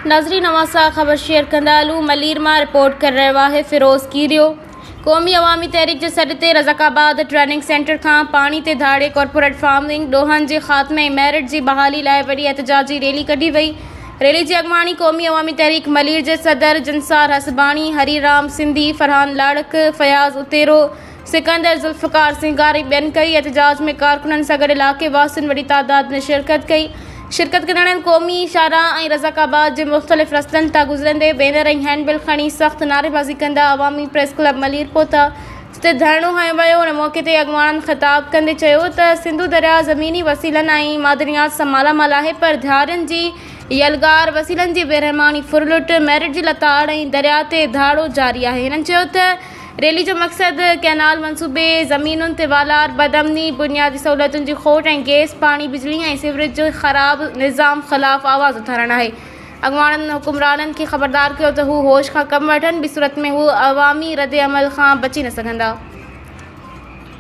ناظرين اوهان سان خبر شيئر ڪندا هلون ملير مان رپورٽ ڪري رهيو آهي فيروز ڪيريو قومي عوامي تحريڪ جي سڏ تي رزاق آباد ٽريننگ سينٽر کان پاڻي تي ڌاڙي ڪارپوريٽ فارمنگ ڏوهن جي خاتمي ۽ ميرٽ جي بحالي لاء وڏي احتجاجي ريلي ڪڍي وئي ريلي جي اڳواڻي قومي عوامي تحريڪ ملير جي صدر جنسار حسباڻي هري رام سنڌي فرحان لاڙڪ فياض اتيرو سڪندر ذوالفقار سينگار ۽ ٻين ڪئي. احتجاج ۾ ڪارڪنن سان گڏ علائقي واسين وڏي تعداد ۾ شرڪت ڪئي. شرڪت ڪندڙن قومي شاهراهه ۽ رزاق آباد جي مختلف رستن تان گذرندي بينر ۽ هينڊ بل کڻي سخت نعريبازي ڪندا عوامي پريس ڪلب ملير پهتا جتي ڌرڻو هنيو ويو. ان موقعي تي اڳواڻن خطاب ڪندي چيو ته سنڌو درياء زميني وسيلن ۽ معدنيات سان مالا مال آهي پر ڌارين جي يلغار، وسيلن جي بيرحماڻي ڦرلٽ، ميرٽ جي لتاڙ ۽ درياء تي ڌاڙو جاري آهي. هنن چيو ته ريلي جو مقصد ڪئنال منصوبي، زمينن تي والار، بدامني، بنيادي سهولتن جي کوٽ ۽ گئس، پاڻي، بجلي ۽ سيوريج جي خراب نظام خلاف آواز اٿارڻ آهي. اڳواڻن حڪمرانن کي خبردار ڪيو ته هو هوش کان ڪم وٺن، ٻي صورت ۾ هو عوامي ردعمل کان بچي نه سگهندا.